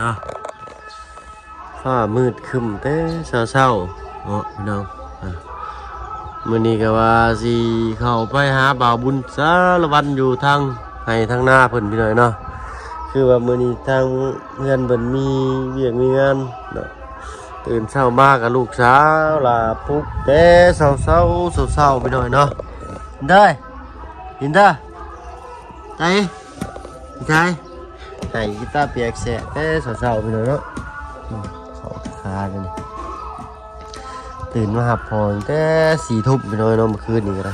เนาะ ฟ้ามืดครึ้มแต่เช้าๆ เนาะพี่น้อง อ่ะ มื้อนี้ก็ว่าสิเข้าไปหาบ่าวบุญสารวัตรอยู่ทางไฮ่ทางนาเพิ่นพี่น้องเนาะ คือว่ามื้อนี้ทางเฮือนเพิ่นมีเวียกมีงานเนาะ ตื่นเช้ามาก็ลูกสาวล่ะปลุกแต่เช้าๆ เช้าๆ พี่น้องเนาะ เด้อ ยินเด้อ ไต ไต ไห้กีตาร์เปียกแฉะแต่เช้าๆ พี่น้องเนาะ อืม เข้าคาเลย ตื่นมารับพ่อตั้งแต่สี่ทุ่มพี่น้องเนาะ เมื่อคืนนี้ก็ได้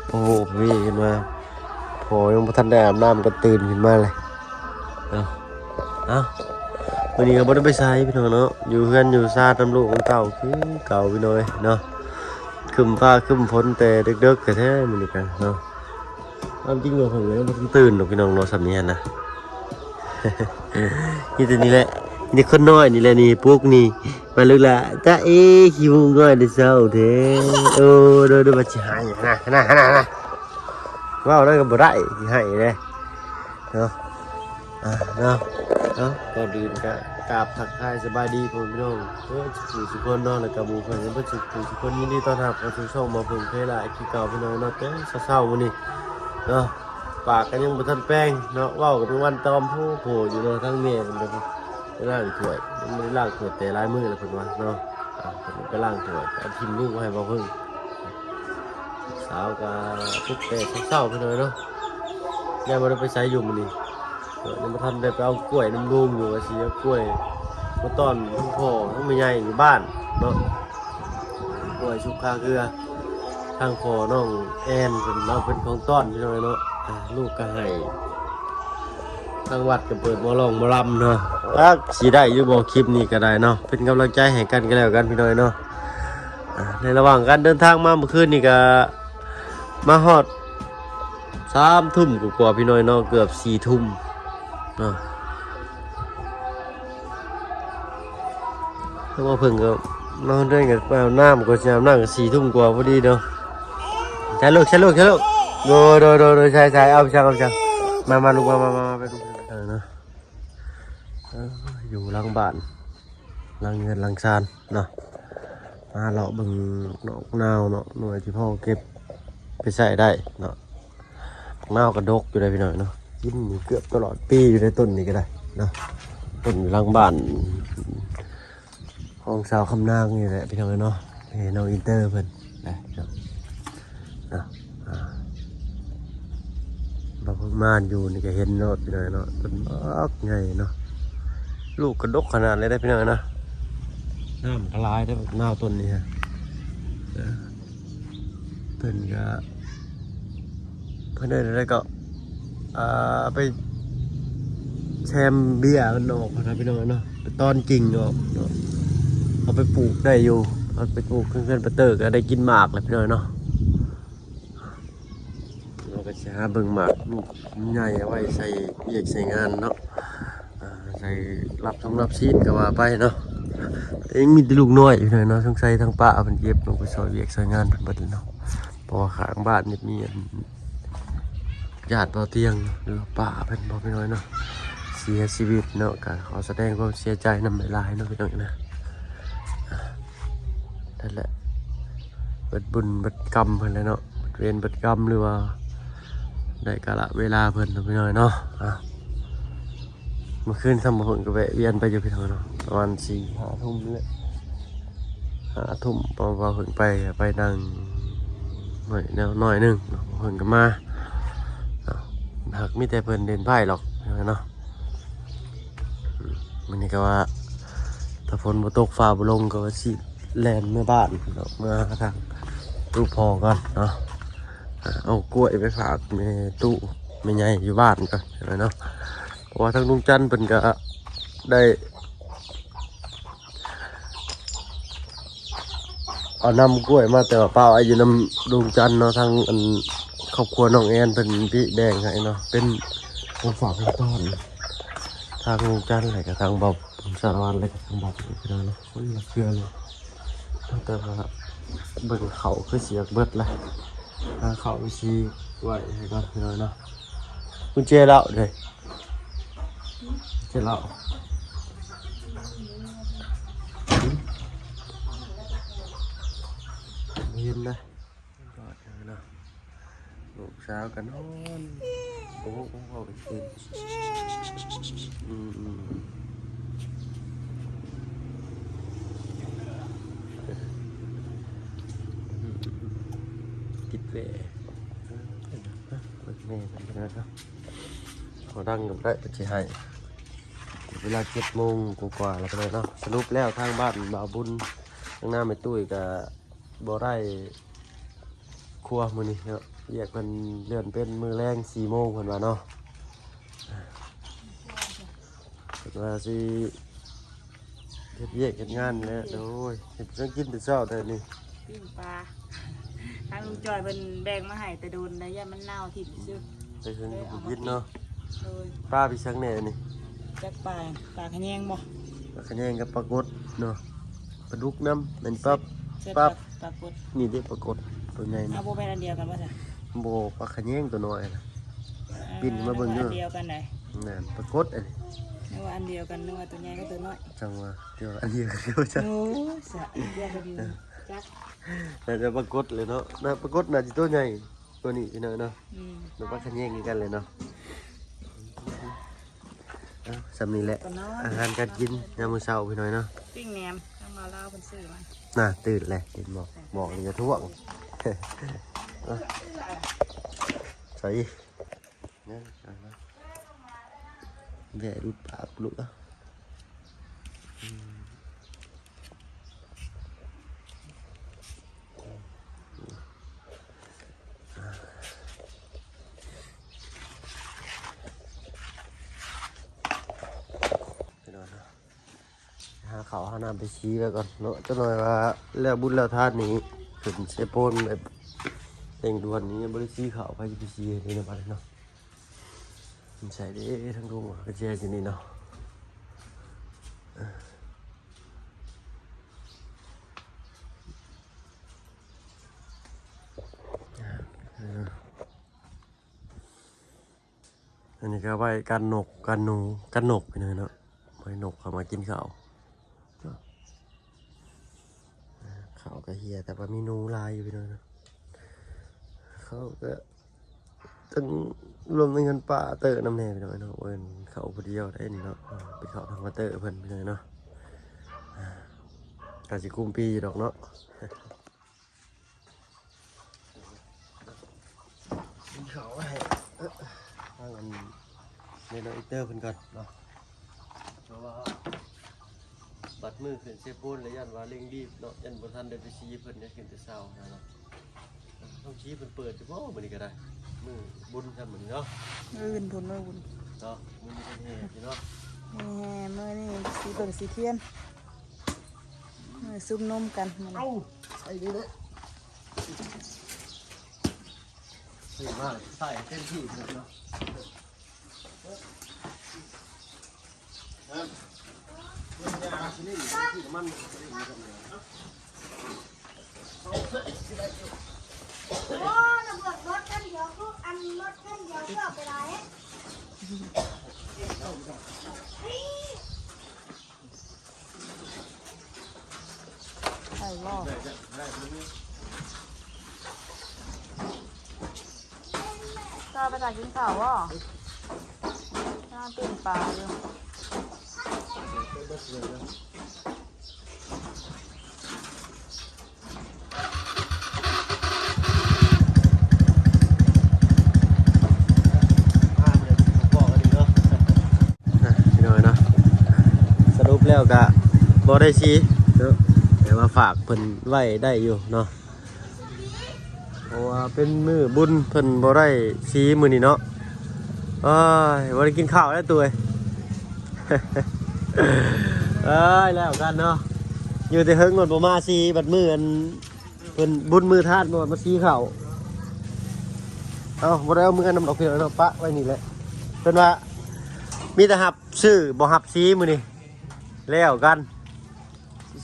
โอ้โห พี่ขึ้นมา พ่อยังบ่ทันได้อาบน้ำก็ตื่นขึ้นมาเลย เนาะ เอ้า มื้อนี้ก็บ่ได้ไปไสพี่น้องเนาะ อยู่เฮือนอยู่ซานนำลูกนำเต้าคือเก่าพี่น้องเนาะ ครึ้มฟ้าครึ้มฝนแต่ดึกๆ แท้ๆ มื้อนี้ก็เนาะ ความจริงว่าผมยังบ่ทันตื่นดอกพี่น้องเนาะ ส่ำนี้หั้นนะ มีแต่นี่แหละ มีแต่คนน้อยนี่แหละนี่ ปลุกนี่ มาลูกหล่ะ จ๊ะเอ๋ ขี้มูกน้อยแต่เช้าแท้ โอ้ โดย โดย ว่าสิไห้นะ นะ นะ นะ เว้าแล้วก็บ่ได้ สิไห้เด้ เนาะ อ่า เนาะ เนาะ ก่อนอื่นก็กราบทักทายสบายดีพ่อแม่พี่น้องเบิดสุผู้สุคนเนาะ แล้วก็หมู่เพื่อนเบิดสุผู้สุคน ยินดีต้อนรับเข้าสู่ช่องบ่าวเพิ่งเพลาคือเก่าพี่น้องเนาะ แต่เช้าๆ มื้อนี้เนาะ ปากก็ยังบ่ทันแปรงเนาะ เว้าก็เป็นวันตอมโพโพอยู่เนาะ ทั้งแม่เพิ่นก็ไปล้างถ้วย ยังบ่ได้ล้างถ้วยแต่หลายมื้อแล้วเพิ่นว่าเนาะ อ่า เพิ่นไปล้างถ้วย เอาทิ่มลูกไว้ให้บ่าวเพิ่ง สาวก็ปลุกแต่เช้าๆ พี่น้องเนาะ ยังบ่ได้ไปไสอยู่มื้อนี้ เนาะ ยังบ่ทันได้ไปเอากล้วยนำลุงอยู่ ว่าสิเอากล้วยมาต้อนทั้งพ่อทั้งแม่ใหญ่อยู่บ้านเนาะ กล้วยสุกคาเครือ ทางพ่อน้องแอนเพิ่นเอาเป็นของต้อนพี่น้องเนาะ อ่า ลูกก็ให้ ทางวัดก็เปิดหมอร้องหมอลำเนาะ จักสิได้อยู่บ่คลิปนี้ก็ได้เนาะ เป็นกำลังใจให้กันก็แล้วกันพี่น้องเนาะ อ่า ในระหว่างการเดินทางมาเมื่อคืนนี้ก็มาฮอดสามทุ่มกว่าๆ พี่น้องเนาะ เกือบสี่ทุ่มเนาะ แล้วมาเพิ่งก็มาฮอดเฮือนก็ไปอาบน้ำ ก็สิอาบน้ำก็สี่ทุ่มกว่าพอดีเนาะ ใช่ลูก ใช่ลูก ใช่ลูก โดย โดย โดย โดย ใช่ ใช่ เอาไปช่าง เอาไปช่าง มา มาลูก มา มา มา มา ไปดู เออเนาะ เออ อยู่หลังบ้าน หลังเฮือนหลังซานเนาะ มาเลาะเบิ่งนอกนาวเนาะ หน่วยที่พ่อเก็บไปใส่ได้เนาะ นาวกระดกอยู่ได้พี่น้องเนาะ กินอยู่เกือบตลอดปีอยู่ในต้นนี้ก็ได้เนาะ ต้นอยู่หลังบ้านของสาวคำนางนี่แหละพี่น้องเนาะ นี่น้องอินเตอร์เพิ่น นะ เนาะ อ่า บักมานอยู่นี่ก็เห็นเนาะพี่น้องเนาะ ต้นบักใหญ่เนาะ ลูกกระดกขนาดเลยเด้อพี่น้องเนาะ น้ำก็หลายเด้อบักนาวต้นนี้ฮะ เออ เพิ่นก็ เพิ่นเอิ้นอะไรก็ อ่า ไปแซมเบี้ยมันออกนะพี่น้องเนาะ ไปตอนกิ่งออกเนาะ เอาไปปลูกได้อยู่ เอาไปปลูกเพื่อนๆ ไปเติกก็ได้กินหมากแหละพี่น้องเนาะ เราก็สิหาเบิ่งหมากลูกใหญ่เอาไว้ใส่เวียกใส่งานเนาะ อ่า ใส่รับทงรับศีลก็ว่าไปเนาะ แต่ยังมีแต่ลูกน้อยอยู่เลยเนาะ สงสัยทางป้าเพิ่นเก็บลงไปซอยเวียกซอยงานเพิ่นเบิดแล้วเนาะ เพราะว่าข้างบ้านนี่มีอันญาติบ่าวเตียงหรือว่าป้าเพิ่นบ่พี่น้อยเนาะ เสียชีวิตเนาะ ก็ขอแสดงความเสียใจนำหลายๆ เนาะพี่น้องนะ นั่นแหละ เบิดบุญเบิดกรรมเพิ่นแหละเนาะ เบิดเวรเบิดกรรม หรือว่าได้กาละเวลาเพิ่นเนาะพี่น้อยเนาะ อ่ะ เมื่อคืนทำบ่าวเพิ่งก็แวะเวียนไปอยู่พี่น้องเนาะ ประมาณสี่ห้าทุ่มนี่แหละ ห้าทุ่ม บ่าวเพิ่งไป ไปนั่งหน่อย แนวหน่อยหนึ่งเนาะ บ่าวเพิ่งก็มาเนาะ หากมีแต่เพิ่นเล่นไพ่หรอกพี่น้องเนาะ อืม มื้อนี้ก็ว่า ถ้าฝนบ่ตกฟ้าบ่ลงก็ว่าสิแล่นเมือบ้านเนาะ เมือหาทางตู้พ่อก่อนเนาะ อ่า เอากล้วยไปฝากแม่ตู้แม่ใหญ่อยู่บ้านก่อนเนาะ เพราะว่าทางลุงจันทร์เพิ่นก็ได้ เอานำกล้วยมา แต่ว่าป้าเอาอยู่นำลุงจันทร์เนาะ ทางอันครอบครัวน้องแอนเพิ่นที่แบ่งให้เนาะ เป็นของฝากของต้อน ทางลุงจันทร์ แล้วก็ทางบ่าวสารวัตร แล้วก็ทางบ่าวพี่น้องเนาะ คนละเครือเลย แต่ว่าเบิ่งเขาคือสิอยากเบิดละ หาเขาไปซื้อไว้ให้ก่อนพี่น้องเนาะ กุญแจเหล้าเด้ กุญแจเหล้า ເຫັນນະ ເນາະ ລູກສາວກໍນອນ ໂອ້ໂຫ ເວົ້າເປັນເປັນ ອືມ ອືມ ອືມ ຕິດແວ່ ເບິ່ງແມ່ມັນເນາະ ຂໍດັງກໍບໍ່ໄດ້ ເພິ່ນຊິໃຫ້ ເວລາເຈັດໂມງກວ່າໆແລ້ວເນາະ. ສະຫຼຸບແລ້ວ ທາງບ້ານບ່າວບຸນ ທາງໜ້າແມ່ຕຸ້ຍກໍ ບໍ່ໄດ້ຄົວມື້ນີ້ເນາະ ວຽກເພິ່ນເລື່ອນເປັນມື້ແລງສີ່ໂມງເພິ່ນວ່າເນາະ ເພິ່ນວ່າຊິເຮັດວຽກເຮັດງານແຫຼະ. ໂອ້ຍ ເຮັດຫຍັງກິນແຕ່ເຊົ້າແທ້ນີ້? ປີ້ງປາ ທາງລຸງຈອຍເພິ່ນແບ່ງມາໃຫ້ແຕ່ດົນແລ້ວ ຢ້ານມັນເນົ່າຖິ້ມຊື່ ໄປເຖິງກໍບໍ່ກິນເນາະ. ໂດຍ ປາໄປສັງແດ່ນີ້? ຈັກປາ ປາຂະແຍງບໍ່? ປາຂະແຍງກັບປາກົດເນາະ ປາດຸກນຳ ແມ່ນປາ ເສດ ປາ ປາກົດ ນີ້ເດ້ ປາກົດຕົວໃຫຍ່ນະ. ເອົາ ບໍ່ແມ່ນອັນດຽວກັນບໍ່ຊະ? ບໍ່ ປາຂະແຍງຕົວນ້ອຍນະ ອ່າ ປິ່ນມາເບິ່ງເດີ. ອັນດຽວກັນໃດ໋? ນັ້ນປາກົດອັນນີ້ ນຶກວ່າອັນດຽວກັນ ນຶກວ່າຕົວໃຫຍ່ກັບຕົວນ້ອຍ ຈັ່ງວ່າ ທີ່ວ່າອັນດຽວກັນຢູ່ຊັ້ນ. ໂອ້ຍ ສະ ອັນດຽວກັນຢູ່ ຈັກ ໜ້າຈະປາກົດແຫຼະເນາະ ໜ້າປາກົດໜ້າຈະຕົວໃຫຍ່ ຕົວນີ້ພີ່ນ້ອງເນາະ. ອືມ ແລ້ວປາຂະແຍງຄືກັນແຫຼະເນາະ. ເອົ້າ ສ່ຳນີ້ແຫຼະ ອາຫານການກິນຍາມມື້ເຊົ້າພີ່ນ້ອງເນາະ. ປີ້ງແໜມ ທາງບ່າວລາວເພິ່ນຊື້ມາ. ນ່າ ຕື່ນແຫຼະ ເຫັນບໍ່? ບອກແລ້ວຢ່າທ້ວງ ໃສ່ ແວະຫຼຸດປາກລູກ ເອົາ ອືມ. ໄປນອນເນາະ ຫາເຂົ້າຫານ້ຳໄປສີໄວ້ກ່ອນເນາະ. ຈັກໜ້ອຍວ່າແລ້ວບຸນແລ້ວທານນີ້ ຂຶ້ນເຊໂປນແບບເລັ່ງດ່ວນນີ້ ຍັງບໍ່ໄດ້ສີເຂົ້າ ໃຜຊິໄປສີໃຫ້ເດ້ເນາະ ບາດນີ້ເນາະ. ມັນໃສ່ເດ້ ທາງລຸ່ມກໍແຈຢູ່ນີ້ເນາະ. ອັນນີ້ກໍໄວ້ກັນນົກ ກັນໜູ ກັນນົກພີ່ນ້ອງເນາະ ບໍ່ໃຫ້ນົກເຂົ້າມາກິນເຂົ້າ. ເຂົ້າກໍເຫ່ຍ ແຕ່ວ່າມີໜູຫຼາຍຢູ່ພີ່ນ້ອງເນາະ. ເຂົ້າກໍ ທັງລວມທັງເງິນປາເຕີນຳແດ່ພີ່ນ້ອງເນາະ ເອີ້ນເຂົ້າຜູ້ດຽວໄດ້ນີ້ເນາະ ເປັນເຂົ້າທາງມາເຕີເພິ່ນພີ່ນ້ອງເນາະ. ກໍຊິກຸ້ມປີຢູ່ດອກເນາະ. ກິນເຂົ້າໃຫ້ທາງອັນ ແມ່ນ້ອງອີເຕີເພິ່ນກ່ອນເນາະ ເພາະວ່າບັດມື້ຂຶ້ນເຊໂປນແລ້ວ ຢ້ານວ່າເລັ່ງດີບເນາະ ຢ້ານບໍ່ທັນໄດ້ໄປສີເພິ່ນ ຢ້ານຂຶ້ນແຕ່ເຊົ້າຫັ້ນນະ. ຕ້ອງຊີ້ເພິ່ນເປີດຢູ່ບໍ່ມື້ນີ້ກໍໄດ້ ມື້ບຸນຊ່ຳມື້ນີ້ເນາະ. ມື້ອື່ນພຸ້ນ ມື້ບຸນເນາະ ມື້ນີ້ເພິ່ນແຫ່ຢູ່ເນາະ ແຫ່ ມື້ນີ້ສີຕົ້ນສີທຽນ ມື້ຊຸມນຸມກັນມື້ນີ້. ເອົ້າ ໃສ່ນີ້ເດ້ ຊື້ມາໃສ່ເຕັມທີ່ເລີຍເນາະ. ໄດ້ບໍ່? ກໍໄປຖ້າກິນເຂົ້າບໍ່? ນອນປີ້ງປາຢູ່. ອ່ະ ພີ່ນ້ອງເນາະ ສະຫຼຸບແລ້ວກະບໍ່ໄດ້ສີເນາະ ແຕ່ວ່າຝາກເພິ່ນໄວ້ໄດ້ຢູ່ເນາະ ເພາະວ່າເປັນມື້ບຸນ ເພິ່ນບໍ່ໄດ້ສີມື້ນີ້ເນາະ. ໂອ້ຍ ບໍ່ໄດ້ກິນເຂົ້າແລ້ວຕູ້ເອີຍ ເອີຍ ແລ້ວກັນເນາະ ຢູ່ແຕ່ເຫິງໂລດບໍ່ມາສີ ບັດມື້ອັນ ເພິ່ນບຸນມື້ທານບໍ່ມາສີເຂົ້າ. ເອົ້າ ບໍ່ໄດ້ເອົາເມືອນຳດອກພີ່ນ້ອງເນາະ ປະໄວ້ນີ້ແຫຼະ. ເພິ່ນວ່າມີແຕ່ຮັບຊື້ບໍ່ຮັບສີມື້ນີ້ ແລ້ວກັນ.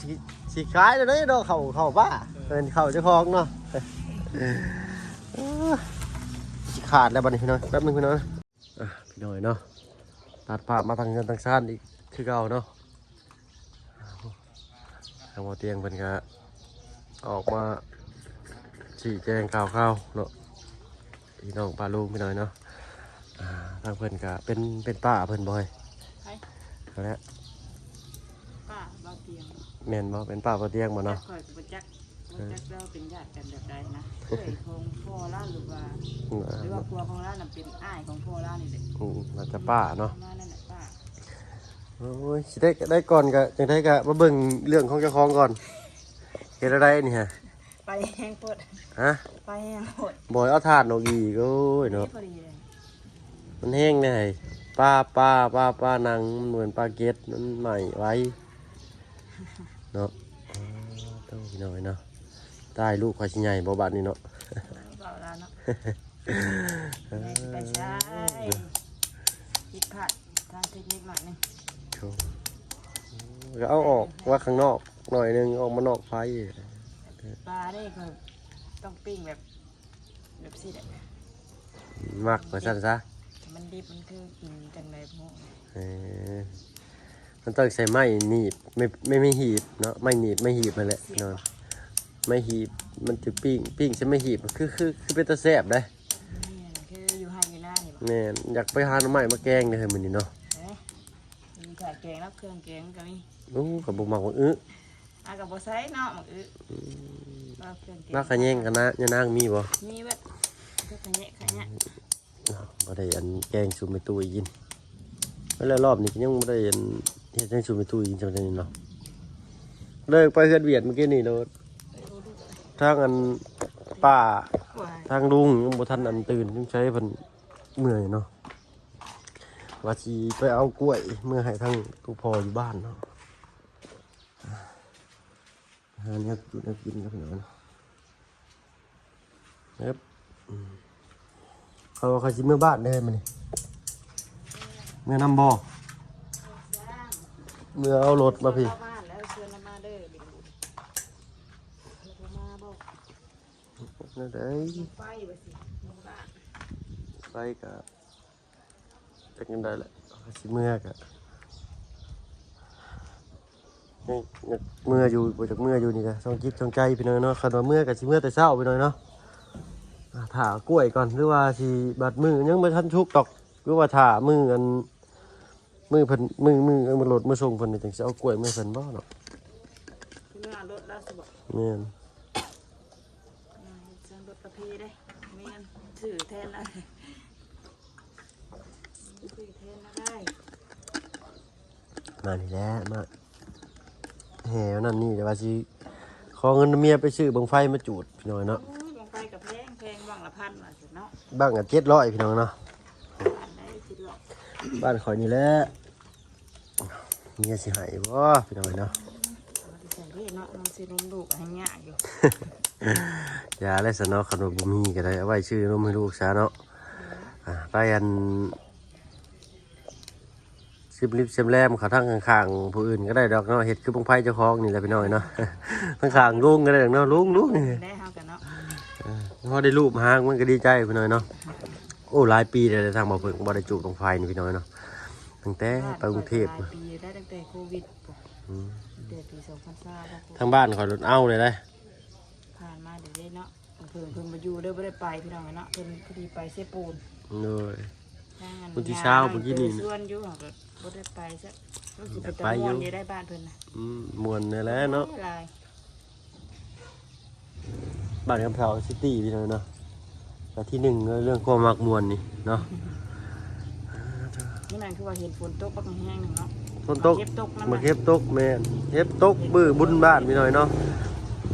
ຊິ ຊິຂາຍແລ້ວເດ້ເນາະ ເຂົ້າ ເຂົ້າປ້າ ເປັນເຂົ້າເຈົ້າຂອງເນາະ. ເອີ ຊິຂາດແລ້ວບັດນີ້ພີ່ນ້ອງ ແປັບໜຶ່ງພີ່ນ້ອງ. ອ່ະ ພີ່ນ້ອງເນາະ ຕັດພາບມາທາງເຮືອນທາງຊານອີກຄືເກົ່າເນາະ. ທາງບໍ່ຕຽງເພິ່ນກະອອກມາ ຊີ້ແຈງຂ່າວຄາວເນາະ ພີ່ນ້ອງປ້າລຸງພີ່ນ້ອງເນາະ. ອ່າ ທາງເພິ່ນກະເປັນ ເປັນປ້າເພິ່ນບໍ່ເອີຍ? ໃຜ? ນັ້ນແຫຼະ ປ້າບ່າວຕຽງ. ແມ່ນບໍ່? ເປັນປ້າບ່າວຕຽງບໍ່ເນາະ? ຂ້ອຍກໍບໍ່ຈັກ ບໍ່ຈັກວ່າເປັນຍາດກັນແບບໃດນະ ເອື້ອຍຂອງພໍ່ລາວ ຫຼືວ່າ ເອີ ຫຼືວ່າຜົວຂອງລາວນະເປັນອ້າຍຂອງພໍ່ລາວນີ້ແຫຼະ. ອືມ ໜ້າຈະປ້າເນາະ ປະມານນັ້ນແຫຼະ ປ້າ. ໂອ້ຍ ຊິໄດ້ ໄດ້ກ່ອນກະ ຈັ່ງໃດກະມາເບິ່ງເລື່ອງຂອງເຈົ້າຂອງກ່ອນ. ເຮັດແນວໃດນີ້ຮະ? ໄປແຮງໂພດ. ຮະ? ໄປແຮງໂພດ. ບໍ່ໃຫ້ເອົາຖ່ານອອກອີກ. ໂອ້ຍເນາະ ນີ້ພໍດີເລີຍ ມັນແຮງແດ່. ປາ ປາ ປາ ປາໜັງ ມັນເໝືອນປາເກັດ ມັນໄໝ້ໄວເນາະ. ອ້າ ໂທ້ ພີ່ນ້ອງເອີຍເນາະ ຕາຍ ລູກຂ້ອຍຊິໃຫຍ່ບໍ່ບາດນີ້ເນາະ? ເວົ້າລາວເນາະ ເອີ ແມ່ຊິໄປໃສ ຜິດພາດທາງເທັກນິກໜ້ອຍໜຶ່ງ. ໂທ້ ກໍເອົາອອກມາຂ້າງນອກໜ້ອຍໜຶ່ງ ອອກມານອກໄຟ. ປາເດ້ ຂ້ອຍຕ້ອງປີ້ງແບບ ແບບຊີ້ແຫຼະ ມັກວ່າຊັ້ນຊະ. ມັນດິບ ມັນຄືກິນຈັ່ງໃດບໍ່ຮູ້. ເອີ ມັນຕ້ອງໃຊ້ໄມ້ໜີບ ໄມ້ ໄມ້ ໄມ້ຫີບເນາະ ໄມ້ໜີບ ໄມ້ຫີບຫັ້ນແຫຼະເນາະ. ໄມ້ຫີບ ມັນຈະປີ້ງ ປີ້ງໃສ່ໄມ້ຫີບ ຄື ຄື ຄືເປັນຕາແຊບເດ້. ແມ່ນ ຄືຢູ່ໄຮ່ຢູ່ນານີ້ບໍ? ແມ່ນ ຢາກໄປຫາໜໍ່ໄມ້ມາແກງເດ້ມື້ນີ້ເນາະ. ເອີ ມີຖ້າແກງແລ້ວ ເຄື່ອງແກງມັນກໍມີ. ໂອ້ ຂ້ອຍບໍ່ມັກໝາກອຶ. ອາ ກໍບໍ່ໃສ່ເນາະໝາກອຶ. ອືມ ເອົາເຄື່ອງແກງ ໝາກຂະແຍງຄະນະ ຍານາງມີບໍ່? ມີເບິດ ກໍຂະແຍະຂະຍະ. ອືມ ບໍ່ໄດ້ອັນແກງສູ່ແມ່ຕູ້ອີ່ກິນ ແລ້ວລອບນີ້ກໍຍັງບໍ່ໄດ້ອັນເຮັດຫຍັງສູ່ແມ່ຕູ້ອີ່ກິນຈັ່ງໃດນີ້ເນາະ. ເລີກໄປເຮືອນວຽດມື້ກີ້ນີ້ໂລດ ທາງອັນປ້າ ທາງລຸງຍັງບໍ່ທັນອັນຕື່ນ ຍັງໃຊ້ເພິ່ນເມື່ອຍເນາະ. ວ່າຊິໄປເອົາກ້ວຍເມືອໃຫ້ທາງໂຕພໍ່ຢູ່ບ້ານເນາະ. ຫາແນວຢູ່ແນວກິນກັນພີ່ນ້ອງເນາະ. ເອີບ ອືມ ເຂົາວ່າເຂົາຊິເມືອບ້ານເດ້ມື້ນີ້ ເມືອນຳບໍ່? ເມືອເອົາລົດມາພີ້. ແນວໃດ ໄປກະ ຈັກແນວໃດແຫຼະ ຊິເມືອກະ ຍັງ ຍັງເມືອຢູ່ ບໍ່ຈັກເມືອຢູ່ນີ້ກະ ຊ່ອງຈິດຊ່ອງໃຈພີ່ນ້ອງເນາະ. ຄັນວ່າເມືອກະຊິເມືອແຕ່ເຊົ້າພີ່ນ້ອງເນາະ. ອ່າ ຖ້າກ້ວຍກ່ອນ ຫຼືວ່າຊິບັດມື້ ຍັງບໍ່ທັນສຸກດອກ ຫຼືວ່າຖ້າມື້ອັນ ມື້ເພິ່ນ ມື້ ມື້ ເອີ ມື້ລົດມາສົ່ງເພິ່ນ ຈັ່ງຊິເອົາກ້ວຍມາໃຫ້ເພິ່ນບໍ່ເນາະ. ເມືອເອົາລົດແລ້ວຊິບໍ່? ແມ່ນ ອ່າ ເຮັດຈັ່ງລົດກາເຟເດ້. ແມ່ນ ຊື້ແທນລະ ຊື້ແທນລະໄດ້. ມານີ້ແຫຼະ ມາແຫ່ນັ້ນນີ້ ແຕ່ວ່າຊິຂໍເງິນນຳເມຍໄປຊື້ບັ້ງໄຟມາຈູດ ພີ່ນ້ອງເນາະ. ໂອ້ຍ ບັ້ງໄຟກໍແພງ ແພງບັ້ງລະພັນວ່າຊັ້ນເນາະ ບັ້ງລະເຈັດຮ້ອຍ ພີ່ນ້ອງເນາະ. ບ້ານຂ້ອຍນີ້ແຫຼະ ເມຍຊິໃຫ້ບໍ່ ພີ່ນ້ອງເອີຍເນາະ? ເອົາໄປໃສ່ເດ້ເນາະ ນ້ອງຊື້ນົມລູກໃຫ້ຍາກຢູ່. ຢ່າແຫຼະຊະເນາະ ຄັນວ່າບໍ່ມີກໍໄດ້ ເອົາໄວ້ຊື້ນົມໃຫ້ລູກຊະເນາະ. ອ່າ ໄປອັນ ຊິມລິບຊິມແລມເຂົ້າທາງຂ້າງໆ ຜູ້ອື່ນກໍໄດ້ດອກເນາະ ເຮັດຄືບັ້ງໄຟເຈົ້າຂອງນີ້ແຫຼະ ພີ່ນ້ອງເອີຍເນາະ. ທາງຂ້າງລຸງກໍໄດ້ດອກເນາະ ລຸງ ລຸງ ໄດ້ເຮົາກັນເນາະ. ເອີ ພໍໄດ້ລູບຫາງມັນກໍດີໃຈ ພີ່ນ້ອງເນາະ. ໂອ້ ຫຼາຍປີແລ້ວ ທາງບ່າວເພິ່ງບໍ່ໄດ້ຈູດບັ້ງໄຟນີ້ ພີ່ນ້ອງເນາະ ຕັ້ງແຕ່ໄປກຸງເທບ ຫຼາຍປີແລ້ວ ຕັ້ງແຕ່ໂຄວິດ. ອືມ ຕັ້ງແຕ່ປີສອງພັນຊາວ ທາງບ້ານຂ້ອຍລົດເອົາເລີຍເດ້ ຜ່ານມາເດ້ເນາະ. ເພິ່ນ ເພິ່ນບໍ່ຢູ່ເດີ ບໍ່ໄດ້ໄປ ພີ່ນ້ອງເນາະ ເພິ່ນພໍດີໄປເຊໂປນ. ໂດຍ ທາງອັນ ມື້ທີຊາວມື້ກີ້ນີ້ ຊວນຢູ່ ເຮົາກໍບໍ່ໄດ້ໄປຊະ. ມັນຊິເປັນຕາມ່ວນຢູ່ໄດ໋ບ້ານເພິ່ນນະ. ອືມ ມ່ວນແດ່ແຫຼະເນາະ ຫຼາຍ ບ້ານຄຳເທົາຊິຕີ ພີ່ນ້ອງເນາະ. ແຕ່ທີໜຶ່ງເລື່ອງຄວາມມັກມ່ວນນີ້ເນາະ. ມື້ນັ້ນຄືວ່າເຫັນຝົນຕົກບັກແຮງໜຶ່ງເນາະ ຝົນຕົກ ໝາກເຫັບຕົກນຳ ໝາກເຫັບຕົກ. ແມ່ນ ເຫັບຕົກມື້ບຸນບ້ານພີ່ນ້ອງເນາະ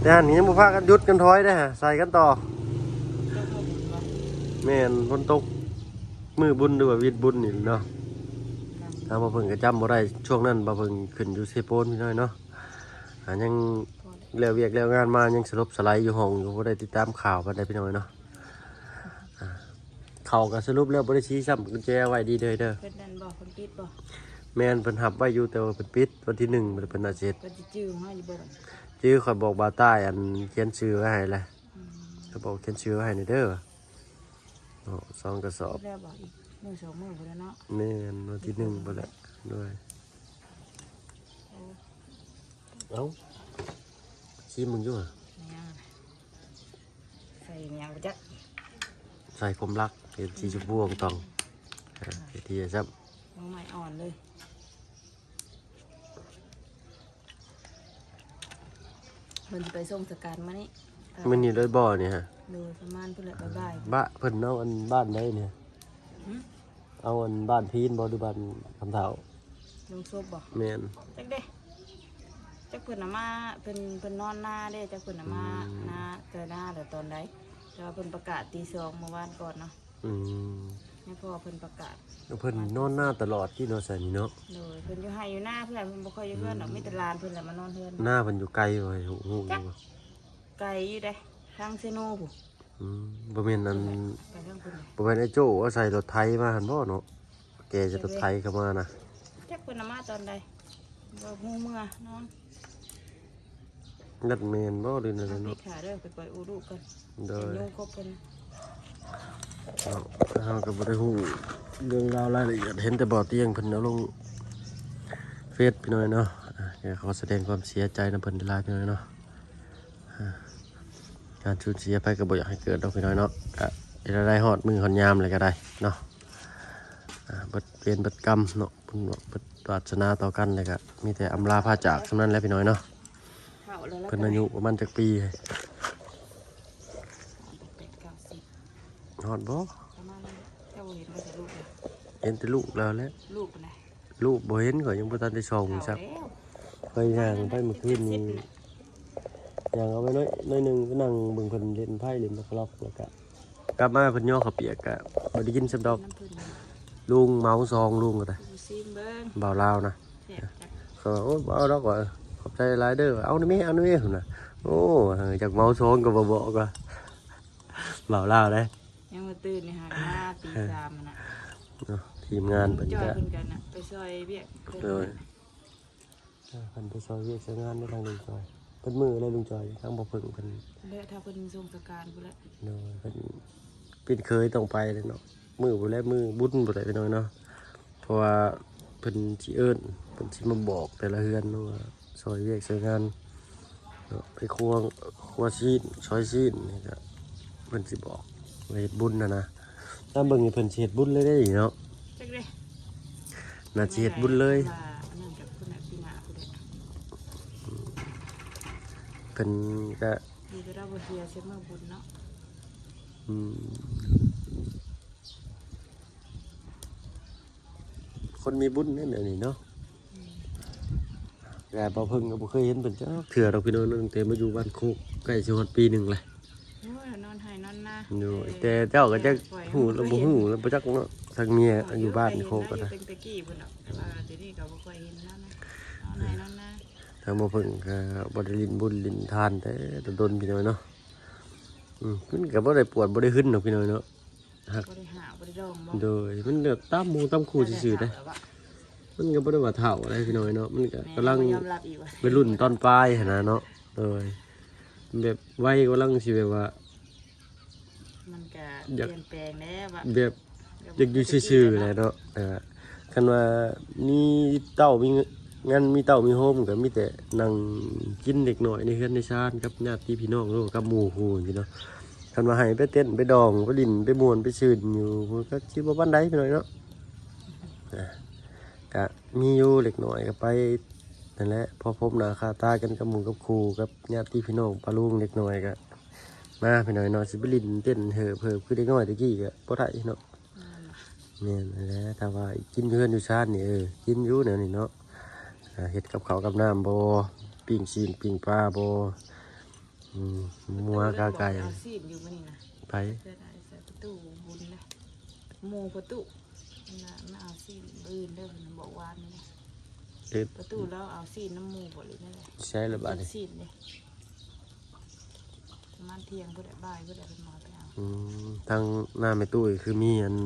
ແຕ່ຫັ້ນຍັງບໍ່ພາກັນຢຸດກັນຖອຍເດ້ ໃສ່ກັນຕໍ່. ຕົກມື້ບຸນບໍ່? ແມ່ນ ຝົນຕົກມື້ບຸນ ຫຼືວ່າວິດບຸນນີ້ເນາະ. ທາງບ່າວເພິ່ງກໍຈຳບໍ່ໄດ້ ຊ່ວງນັ້ນບ່າວເພິ່ງຂຶ້ນຢູ່ເຊໂປນພີ່ນ້ອງເນາະ. ອ່າ ຍັງແລ້ວວຽກແລ້ວງານມາ ຍັງສະຫຼົບສະໄຫຼຢູ່ຫ້ອງຢູ່ ບໍ່ໄດ້ຕິດຕາມຂ່າວປານໃດ ພີ່ນ້ອງເອີຍເນາະ. ອ່າ ເຂົ້າກໍສະຫຼຸບແລ້ວບໍ່ໄດ້ຊີ້ຊ້ຳ ກຸນແຈໄວ້ດີເດີ ເດີ. ເພິ່ນນັ້ນບໍ່ ເພິ່ນປິດບໍ່? ແມ່ນ ເພິ່ນຮັບໄວ້ຢູ່ ແຕ່ວ່າເພິ່ນປິດ ວັນທີໜຶ່ງເພິ່ນອາດຊິເຮັດ. ເພິ່ນຊິຈື່ເຮົາຢູ່ບໍ່? ຈື່ ຂ້ອຍບອກບ່າວຕ້າຍ ອັນຂຽນຊື່ໄວ້ໃຫ້ແຫຼະ. ອືມ ຂ້ອຍບອກຂຽນຊື່ໄວ້ໃຫ້ແດ່ເດີ. ເນາະ ສອງກະສອບ. ແລ້ວບໍ່ ອີກມື້ສອງມື້ພຸ້ນແຫຼະເນາະ. ແມ່ນ ວັນທີໜຶ່ງພຸ້ນແຫຼະ. ໂດຍ ໂອ້ ເອົ້າ ຊີມເບິ່ງຢູ່ຫະ. ຍັງ ເ ໃສ່ຫຍັງບໍ່ຈັກ ໃສ່ຄວາມລັກ ເປັນສີຊົມພູອ່ອງຕອງ ເຮັດທີ່ຊ້ຳ ໜໍ່ໄມ້ອ່ອນເລີຍ. ເພິ່ນຊິໄປສົ່ງສະການມື້ນີ້ ມື້ນີ້ເລີຍບໍ່ນີ້ຮະ? ໂດຍ ປະມານພຸ້ນແຫຼະ ບ່າຍໆ ບະ ເພິ່ນເອົາອັນບ້ານໃດນີ້? ຫຶ? ເອົາອັນບ້ານພີນບໍ່ ຫຼືບ້ານຄຳເຖົ້າ? ລົງສົບບໍ່? ແມ່ນ. ຈັກເດ້ ຈັກເພິ່ນນະມາ ເພິ່ນ ເພິ່ນນອນນາເດ້ ຈັກເພິ່ນນະມາ ອືມ ນາ ແຕ່ນາແລ້ວຕອນໃດ ແຕ່ວ່າເພິ່ນປະກາດຕີສອງມື້ວານກ່ອນເນາະ. ອືມ ໃຫ້ພໍ່ເພິ່ນປະກາດ ເພິ່ນນອນນາຕະຫຼອດຕິເນາະ ຊັ້ນນີ້ເນາະ. ໂດຍ ເພິ່ນຢູ່ໄຮ່ຢູ່ນາເພິ່ນ ເພິ່ນບໍ່ຄ່ອຍຢູ່ເຮືອນດອກ ອືມ ມີແຕ່ຫຼານເພິ່ນແຫຼະມານອນເຮືອນ. ນາເພິ່ນຢູ່ໄກບໍ່ ຮູ້ ຮູ້ຢູ່ບໍ່? ໄກຢູ່ເດ້ ທາງເຊໂນພຸ້ນ. ອືມ ບໍ່ແມ່ນອັນ ໄປທາງພຸ້ນເດ້ ບໍ່ແມ່ນໄອ້ໂຈ້ເອົາໃສ່ລົດໄຖມາຫັ້ນບໍ່ເນາະ? ແກ່ຈະລົດໄຖເຂົ້າມານະ ຈັກເພິ່ນນະມາຕອນໃດ ບໍ່ຮູ້ເມືອນອນ. ນັດແມ່ນບໍ່ ຫຼືແນວໃດເນາະ? ເອົາ ໄປຂາເດີ ໄປປ່ອຍອູລູກກ່ອນ. ໂດຍ ເປັນຍຸງຄົບເພິ່ນເນາະ. ເຮົາກໍບໍ່ໄດ້ຮູ້ເລື່ອງລາວລາຍລະອຽດ ເຫັນແຕ່ບໍ່ຕຽງເພິ່ນເອົາລົງເຟສພີ່ນ້ອງເນາະ. ອ່າ ກໍຂໍສະແດງຄວາມເສຍໃຈນຳເພິ່ນຫຼາຍໆ ພີ່ນ້ອງເນາະ. ອ່າ ການສູນເສຍໃຜກໍບໍ່ຢາກໃຫ້ເກີດດອກ ພີ່ນ້ອງເນາະ. ກະເຮັດໃຫ້ໄດ້ຮອດມື້ຮອດຍາມແລ້ວກໍໄດ້ເນາະ. ອ່າ ເບິດເວນເບິດກຳເນາະ ເພິ່ນວ່າເບິດວາດສະໜາຕໍ່ກັນ ແລ້ວກໍມີແຕ່ອຳລາພາຈາກສ່ຳນັ້ນແຫຼະ ພີ່ນ້ອງເນາະ. ເພິ່ນອາຍຸປະມານຈັກປີ? ແປດເກົ້າສິບ ຮອດບໍ່? ປະມານນັ້ນແຫຼະ ເຈົ້າບໍ່ເຫັນບໍ່ ແຕ່ລູກເດ້ ເຫັນແຕ່ລູກແລ້ວແຫຼະ. ລູກປານໃດ? ລູກບໍ່ເຫັນ ຂ້ອຍຍັງບໍ່ທັນໄດ້ສ່ອງ ເຖົ້າ ຊ້ຳແລ້ວ. ຂ້ອຍຍ່າງໄປມື້ຄືນນີ້ ຍ່າງເອົາໄປໜ້ອຍ ໜ້ອຍໜຶ່ງ ໄປນັ່ງເບິ່ງເພິ່ນຫຼິ້ນໄພ້ຫຼິ້ນໝາກກະລັອກ ແລ້ວກະກັບມາເພິ່ນຍໍເຂົ້າປຽກ ກະບໍ່ໄດ້ກິນຊ້ຳດອກ. ລຸງເໝົາສອງ ລຸງກໍໄດ້ ຊິມເບິ່ງ ບ່າວລາວນະ. ແຊບຈັກ ເຂົາວ່າ ໂອ້ຍ ບໍ່ເອົາດອກ ວ່າ ຂອບໃຈຫຼາຍເດີ ເອົານີ້ແມ ເອົານີ້ແມ ພຸ້ນນະ. ໂອ້ ຢາກເໝົາສອງກໍບໍ່ບອກວ່າ ບ່າວລາວເດ້. ຍັງບໍ່ຕື່ນນີ້ຫາ ມາຕີສາມນະ ເນາະ. ທີມງານເພິ່ນ ຈອຍກໍ ເພິ່ນກັນນະ ໄປຊ່ອຍວຽກເພິ່ນ. ໂດຍ ເອີ ເພິ່ນໄປຊ່ອຍວຽກຊ່ອຍງານໃນທາງລຸງຈອຍ ເພິ່ນມື້ໃດລຸງຈອຍ ທາງບໍ່ເພິ່ງເພິ່ນ ແລະ ຖ້າເພິ່ນສົ່ງສະການພຸ້ນແຫຼະ. ໂດຍ ເພິ່ນ ເປັນເຂີຍຕ້ອງໄປແຫຼະເນາະ ມື້ພຸ້ນແຫຼະ ມື້ບຸນພຸ້ນແຫຼະ ພີ່ນ້ອງເນາະ. ເພາະວ່າເພິ່ນຊິເອີ້ນ ເພິ່ນຊິມາບອກແຕ່ລະເຮືອນເນາະ ວ່າຊ່ອຍວຽກຊ່ອຍງານເນາະ ໄປຄົວ ຄົວຊີ້ນ ຊອຍຊີ້ນນີ້ກະ ເພິ່ນຊິບອກວ່າເຮັດບຸນຫັ້ນນະ. ຕາມເບິ່ງນີ້ເພິ່ນຊິເຮັດບຸນເລີຍເດ້ເນາະ ຈັກເດ້ ໜ້າຊິເຮັດບຸນເລີຍ. ວ່າອັນນັ້ນກັບພຸ້ນນະ ປີໜ້າພຸ້ນແຫຼະ. ເພິ່ນກະ ດີແຕ່ລາວບໍ່ເສຍໃສ່ມື້ບຸນເນາະ. ອືມ ຄົນມີບຸນແນວນີ້ເນາະ. ແຕ່ບໍ່ເພິ່ງກໍບໍ່ເຄີຍເຫັນເພິ່ນຈັກເທື່ອດອກ ພີ່ນ້ອງເນາະ ຕັ້ງແຕ່ມາຢູ່ບ້ານໂຄກ ໃກ້ຊິຮອດປີໜຶ່ງແລ້ວ. ໂອ້ຍ ນອນໄຮ່ນອນນາ. ໂດຍ ແຕ່ເຈົ້າກໍຈັກຮູ້ແລ້ວບໍ່ຮູ້ແລ້ວ ບໍ່ຈັກເນາະ ທາງເມຍຢູ່ບ້ານໂຄກກໍໄດ້ ຕັ້ງແຕ່ກີ້ພຸ້ນດອກ ແຕ່ວ່າດຽວນີ້ກໍບໍ່ຄ່ອຍເຫັນແລ້ວນະ ນອນໄຮ່ນອນນາ. ທາງບໍ່ເພິ່ງກໍບໍ່ໄດ້ຫຼິ້ນບຸນຫຼິ້ນທານແຕ່ດົນໆ ພີ່ນ້ອງເນາະ. ອືມ ມັນກໍບໍ່ໄດ້ປວດບໍ່ໄດ້ຫຶນດອກ ພີ່ນ້ອງເນາະ. ຮັກ ບໍ່ໄດ້ຫາບໍ່ໄດ້ດອງບໍ່? ໂດຍ ມັນແບບຕາມໝູ່ຕາມຄູ່ຊື່ໆເດ້. ມັນກໍບໍ່ໄດ້ວ່າເຖົ້າໃດພີ່ນ້ອງເນາະ ມັນກໍກຳລັງ ແມ່ນບໍ່ຍອມຮັບອີກວ່າ ໄວລຸ້ນຕອນປາຍຫັ້ນນະເນາະ. ໂດຍ ແບບໄວກຳລັງຊິແບບວ່າ ມັນກໍ ຢາກ ປ່ຽນແປງແລ້ວວ່າ ແບບ ຢາກຢູ່ຊື່ໆແຫຼະເນາະ. ເອີ ຄັນວ່າມີເຕົ້າມີງານ ມີເຕົ້າມີໂຮມກໍມີແຕ່ນັ່ງກິນເດັກນ້ອຍໃນເຮືອນໃນຊານກັບຍາດຕິພີ່ນ້ອງ ຫຼືກັບໝູ່ຄູ່ຊີ້ເນາະ. ຄັນວ່າໃຫ້ໄປເຕັ້ນໄປດອງໄປຫຼິ້ນໄປມ່ວນໄປຊື່ນຢູ່ ກໍຊິບໍ່ປານໃດພີ່ນ້ອງເນາະ. ອ່າ ກະມີຢູ່ເລັກນ້ອຍກໍໄປນັ້ນແຫຼະ ພໍພົບໜ້າຄ່າຕາກັນກັບໝູ່ກັບຄູ່ກັບຍາດຕິພີ່ນ້ອງປ້າລຸງເລັກນ້ອຍກໍມາພີ່ນ້ອງເນາະ. ຊິໄປຫຼິ້ນເຕັ້ນເຫີບໆຄືເດັກນ້ອຍແຕ່ກີ້ກໍບໍ່ໄດ້ເນາະ. ແມ່ນແຫຼະ ຖ້າວ່າກິນຢູ່ເຮືອນຢູ່ຊານນີ້ ເອີ ກິນຢູ່ແນວນີ້ເນາະ. ອ່າ ເຮັດກັບເຂົ້າກັບນ້ຳບໍ່ ປີ້ງຊີ້ນປີ້ງປາບໍ່ ອືມ ໝູກາໄກ່. ເອົາຊີ້ນຢູ່ມື້ນີ້ນະ ໃຜ? ເພື່ອນອ້າຍໃສ່ປະຕູບຸນນະ ໝູ່ປະຕູ ນະ ມາເອົາຊີ້ນມື້ອື່ນເດີ ເພິ່ນບອກວານນີ້ນະ. ເອີ ປະຕູລາວເອົາຊີ້ນນຳໝູ່ບໍ່ ຫຼືແນວໃດ? ໃສ່ລະບາດນີ້ ຊີ້ນເດ້ ປະມານທ່ຽງພຸ້ນແຫຼະ ບ່າຍພຸ້ນແຫຼະ ເພິ່ນມາໄປເອົາ. ອືມ ທາງໜ້າແມ່ຕູ້ຄືມີອັນ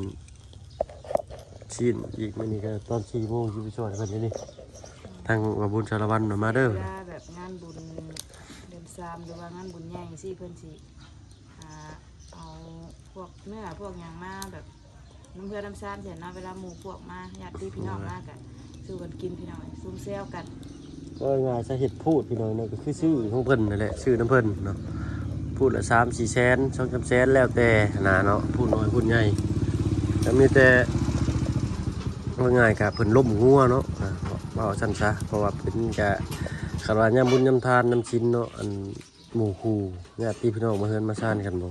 ຊີ້ນອີກ ມື້ນີ້ກໍຕອນສີ່ໂມງຊິໄປຊ່ອຍເພິ່ນເດ້ນີ້. ທາງວ່າບຸນສາລະວັນນະ ມາເດີ ເວລາແບບງານບຸນເດືອນສາມ ຫຼືວ່າງານບຸນໃຫຍ່ຈັ່ງຊີ້ ເພິ່ນຊິ ອ່າ ເອົາພວກເນື້ອພວກຫຍັງມາແບບ ນຳເຮືອນນຳຊານຊີ້ນະ ເວລາໝູ່ພວກມາ ຍາດຕິພີ່ນ້ອງມາກໍສູ່ກັນກິນພີ່ນ້ອງ ຊຸມແຊວກັນ. ເວົ້າງ່າຍຊະ ເຮັດພູດພີ່ນ້ອງເນາະ ກໍຄືຊື້ຂອງເພິ່ນນັ້ນແຫຼະ ຊື້ນຳເພິ່ນເນາະ. ເ ພູ້ລະສາມສີ່ແສນ ສອງສາມແສນ ແລ້ວແຕ່ຫັ້ນນະເນາະ ພູ້ນ້ອຍພູ້ໃຫຍ່ ກໍມີແຕ່ ເວົ້າງ່າຍກໍເພິ່ນລົ້ມງົວເນາະ ອ່າ ເວົ້າຊັ້ນຊະ ເພາະວ່າເພິ່ນກໍ ຄັນວ່າຍາມບຸນຍາມທານນຳສິນເນາະ ອັນ ໝູ່ຄູ່ຍາດຕິພີ່ນ້ອງມາເຮືອນມາຊານ ຄັນບໍ່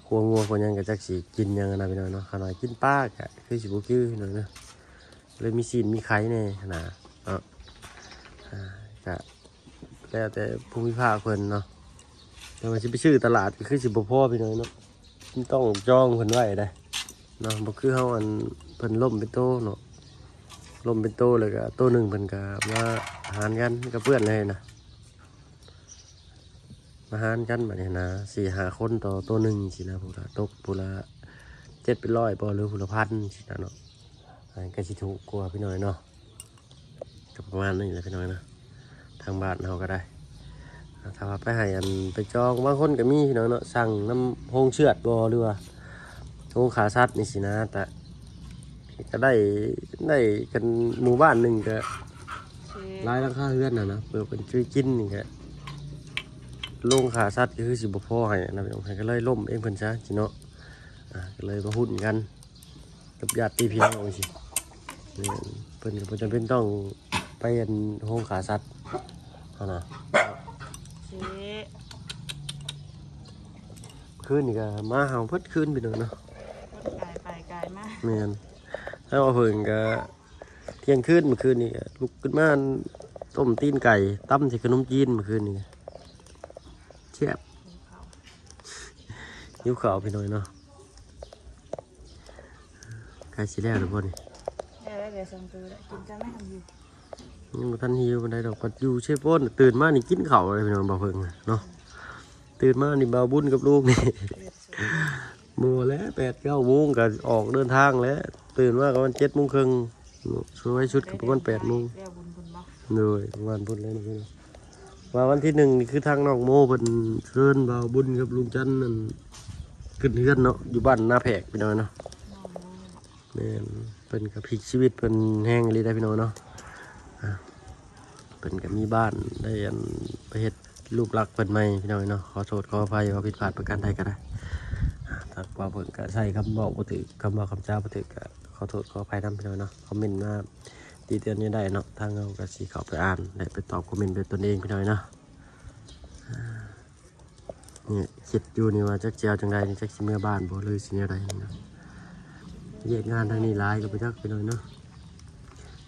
ຂົ້ວງົວຂົ້ວຫຍັງກໍຈັກຊິກິນຫຍັງນະພີ່ນ້ອງເນາະ ຄັນວ່າກິນປາກໍຄືຊິບໍ່ຄືພີ່ນ້ອງເນາະ ເລີຍມີຊີ້ນມີໄຂ່ແດ່ຫັ້ນນະເນາະ ອ່າ ກໍແລ້ວແຕ່ພູມີພາກເພິ່ນເນາະ ແຕ່ວ່າຊິໄປຊື້ຕະຫຼາດກໍຄືຊິບໍ່ພໍພີ່ນ້ອງເນາະ ຕ້ອງຈອງເພິ່ນໄວ້ເດ້ເນາະ ບໍ່ຄືເຮົາ ອັນ ເພິ່ນລົ້ມເປັນໂຕເນາະ ລົ້ມເປັນໂຕ ແລ້ວກໍໂຕໜຶ່ງເພິ່ນກໍມາຫານກັນ ມັນກໍເປື້ອນເລີຍນະ ມາຫານກັນບາດນີ້ນະ ສີ່ຫ້າຄົນຕໍ່ໂຕໜຶ່ງຊີ້ນະ ຜູ້ລະຕົກຜູ້ລະເຈັດແປດຮ້ອຍບໍ ຫຼືຜູ້ລະພັນຊີ້ນະເນາະ ອັນນັ້ນກໍຊິຖືກກວ່າພີ່ນ້ອງເນາະ ກໍປະມານນີ້ແຫຼະພີ່ນ້ອງເນາະ ທາງບ້ານເຮົາກໍໄດ້ ຖ້າວ່າໄປໃຫ້ ອັນ ໄປຈອງ ບາງຄົນກໍມີພີ່ນ້ອງເນາະ ສັ່ງນຳໂຮງເຊືອດບໍ ຫຼືວ່າໂຮງຂ້າສັດນີ້ຊີ້ນະ ແຕ່ ກໍໄດ້ ໄດ້ກັນໝູ່ບ້ານໜຶ່ງກໍຫຼາຍຫຼັງຄາເຮືອນຫັ້ນນະ ເພື່ອເພິ່ນຊື້ກິນນີ້ກໍ ໂຮງຂ້າສັດກໍຄືຊິບໍ່ພໍໃຫ້ນະ ໃຫ້ກໍເລີຍລົ້ມເອງເພິ່ນຊະຊີ້ເນາະ ອ່າ ກໍເລີຍມາຫຸ້ນກັນກັບຍາດຕິພີ່ນ້ອງຊີ້ ແມ່ນ ເພິ່ນກໍບໍ່ຈຳເປັນຕ້ອງໄປ ອັນ ໂຮງຂ້າສັດຫັ້ນນະ ຄືນນີ້ກໍໝາເຫົ່າເບິດຄືນພີ່ນ້ອງເນາະ ກາຍໄປກາຍມາ ແມ່ນ ແລ້ວເພິ່ນກໍ ທ່ຽງຄືນມື້ຄືນນີ້ກໍລຸກຂຶ້ນມາຕົ້ມຕີນໄກ່ ຕຳໃສ່ຂະໜົມຈີນມື້ຄືນນີ້ ແຊບ ຫິວເຂົ້າພີ່ນ້ອງເນາະ ໃກ້ຊິແລ້ວແລ້ວບໍ່ນີ້ ໄດ້ແລ້ວ ເຫຼືອສອງໂຕແລ້ວ ກິນກ່ອນໄໝ ຄັນຫິວ ຍັງບໍ່ທັນຫິວປານໃດດອກ ພັດຢູ່ເຊໂປນ ຕື່ນມານີ້ກິນເຂົ້າເລີຍພີ່ນ້ອງ ບໍ່ເພິ່ງເນາະ ຕື່ນມານີ້ ບ່າວບຸນກັບລູກນີ້ ບໍ່ແຫຼະ ແປດເກົ້າໂມງກໍອອກເດີນທາງແລ້ວ ຕື່ນມາປະມານເຈັດໂມງເຄິ່ງ ສວຍສຸດກໍປະມານແປດໂມງ ແລ້ວບຸນເພິ່ນບໍ່ ໂດຍ ປະມານພຸ້ນແຫຼະເນາະ ວ່າວັນທີໜຶ່ງນີ້ຄືທາງນ້ອງໂມເພິ່ນເຊີນບ່າວບຸນກັບລຸງຈັນນັ້ນ ຂຶ້ນເຮືອນເນາະ ຢູ່ບ້ານນາແພກພີ່ນ້ອງເນາະ ແມ່ນ ເພິ່ນກໍພລິກຊີວິດເພິ່ນແຮງອີ່ຫຼີໄດ໋ພີ່ນ້ອງເນາະ ອ່າ ເພິ່ນກໍມີບ້ານໄດ້ ອັນ ໄປເຮັດຮູບລັກເພິ່ນໃໝ່ພີ່ນ້ອງເນາະ ຂໍໂທດຂໍອະໄພວ່າຜິດພາດປະການໃດກໍໄດ້ ອ່າ ຖ້າວ່າເພິ່ນກໍໃຊ້ຄຳເວົ້າບໍ່ຖືກ ຄຳເວົ້າຄຳຈາບໍ່ຖືກກໍຂໍໂທດຂໍອະໄພນຳພີ່ນ້ອງເນາະ ຄອມເມັນມາຕິເຕືອນແນວໃດເນາະ ທາງເຮົາກໍຊິເຂົ້າໄປອ່ານ ແລະ ໄປຕອບຄອມເມັນດ້ວຍຕົນເອງພີ່ນ້ອງເນາະ ອ່າ ນີ້ຄິດຢູ່ນີ້ວ່າຈັກຊິເອົາຈັ່ງໃດນີ້ ຈັກຊິເມືອບ້ານບໍ່ ຫຼືຊິແນວໃດນີ້ນະ ວຽກງານທາງນີ້ຫຼາຍກໍບໍ່ຈັກພີ່ນ້ອງເນາະ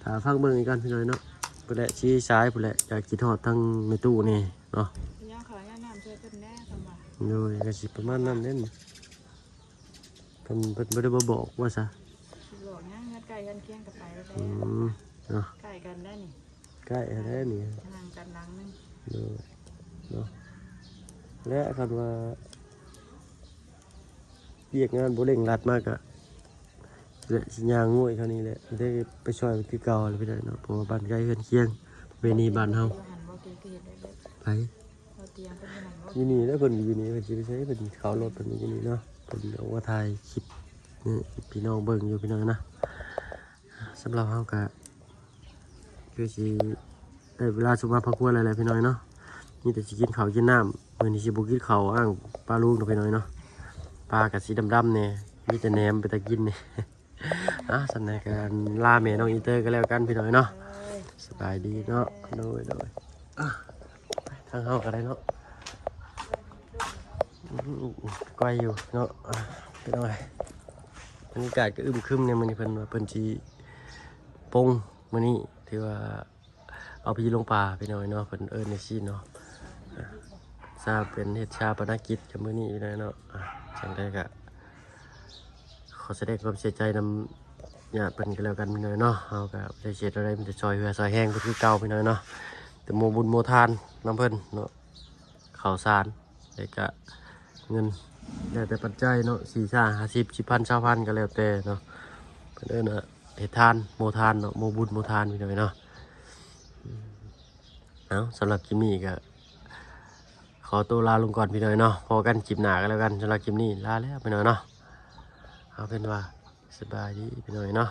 ຖ້າຟັງເບິ່ງອີກກ່ອນພີ່ນ້ອງເນາະ ພຸ້ນແຫຼະ ຊິສາຍພຸ້ນແຫຼະ ຢາກຄິດຮອດທາງແມ່ຕູ້ແດ່ເນາະ ຍ່າງເຂົ້າຍ່າງນ້ຳຊ່ວຍເພິ່ນແດ່ຄຳວ່າ ໂດຍ ກໍຊິປະມານນັ້ນແຫຼະ ເພິ່ນ ເພິ່ນບໍ່ໄດ້ມາບອກວ່າຊະ ຊິບອກຫຍັງ ເຮືອນໃກ້ເຮືອນຄຽງກໍໄປແລ້ວ ອືມ ເນາະ ໃກ້ກັນໄດ໋ນີ້ ໃກ້ຫັ້ນແຫຼະນີ້ ຫ່າງກັນຫຼັງໜຶ່ງ ໂດຍ ເນາະ ແລະ ຄັນວ່າວຽກງານບໍ່ເລັ່ງລັດມາກະ ແລະ ຊິຍ່າງງວຍເທົ່ານີ້ແຫຼະ ໄດ້ໄປຊ່ອຍເພິ່ນຄືເກົ່າແຫຼະ ໄປໄດ້ເນາະ ເພາະວ່າບ້ານໃກ້ເຮືອນຄຽງ ປະເພນີບ້ານເຮົາ ຢູ່ຫັ້ນບໍ່ ເກ ເກເຮັດໄດ້ ໃຜ ບໍ່ຕຽງເພິ່ນຢູ່ຫັ້ນບໍ່ ຢູ່ນີ້ແຫຼະ ເພິ່ນຢູ່ນີ້ ເພິ່ນຊິໄປໃສ ເພິ່ນເຂົ້າລົດ ເພິ່ນຢູ່ນີ້ເນາະ ເພິ່ນອອກມາຖ່າຍຄລິບໃຫ້ພີ່ນ້ອງເບິ່ງຢູ່ ພີ່ນ້ອງນະ ສຳລັບເຮົາກະຄືຊິໄດ້ເວລາສຸມມາພັກຜ່ອນແລ້ວແຫຼະພີ່ນ້ອງເນາະ ມີແຕ່ຊິກິນເຂົ້າກິນນ້ຳ ມື້ນີ້ຊິບໍ່ກິນເຂົ້າ ອ້າງປາລຸງດອກພີ່ນ້ອງເນາະ ປາກະສີດຳໆແດ່ ມີແຕ່ແໜມເປັນຕາກິນແດ່ ອ່າ ຊັ້ນໃດກະລາແມ່ນ້ອງອີເຕີກໍແລ້ວກັນພີ່ນ້ອງເນາະ ສະບາຍດີເນາະ ໂດຍ ໂດຍ ອ່າ ໄປທາງເຮົາກໍໄດ້ເນາະ ອືມ ໄກຢູ່ເນາະ ອ່າ ພີ່ນ້ອງເອີຍ ບັນຍາກາດກໍອຶມຄຶມແດ່ ມື້ນີ້ເພິ່ນວ່າເພິ່ນຊິປົງ ມື້ນີ້ຖືວ່າເອົາຜີລົງປ່າພີ່ນ້ອງເອີຍເນາະ ເພິ່ນເອີ້ນຈັ່ງຊີ້ເນາະ ອ່າ ຊາເປັນເຮັດຊາປະນະກິດກັນມື້ນີ້ພີ່ນ້ອງເນາະ ອ່າ ຈັ່ງໃດກໍຂໍສະແດງຄວາມເສຍໃຈນຳຍາດເພິ່ນກໍແລ້ວກັນພີ່ນ້ອງເນາະ ເຮົາກໍບໍ່ໄດ້ເຮັດແນວໃດ ມີແຕ່ຊ່ອຍເຫຼືອຊ່ອຍແຮງເພິ່ນຄືເກົ່າພີ່ນ້ອງເນາະ ແຕ່ໂມບຸນໂມທານນຳເພິ່ນເນາະ ເຂົ້າສານ ແລ້ວກະເງິນ ແລ້ວແຕ່ປັດໄຈເນາະ ສີ່ ຫ້າ ສິບ ສິບພັນ ຊາວພັນ ກໍແລ້ວແຕ່ເນາະ ເພິ່ນເອີ້ນວ່າເຮັດທານ ໂມທານເນາະ ໂມບຸນໂມທານ ພີ່ນ້ອງເນາະ ເອົາ ສຳລັບຄລິບນີ້ກໍຂໍໂຕລາລົງກ່ອນ ພີ່ນ້ອງເນາະ ພໍ້ກັນຄລິບໜ້າກໍແລ້ວກັນ ສຳລັບຄລິບນີ້ລາແລ້ວ ພີ່ນ້ອງເນາະ ເອົາເປັນວ່າສະບາຍດີ ພີ່ນ້ອງເນາະ.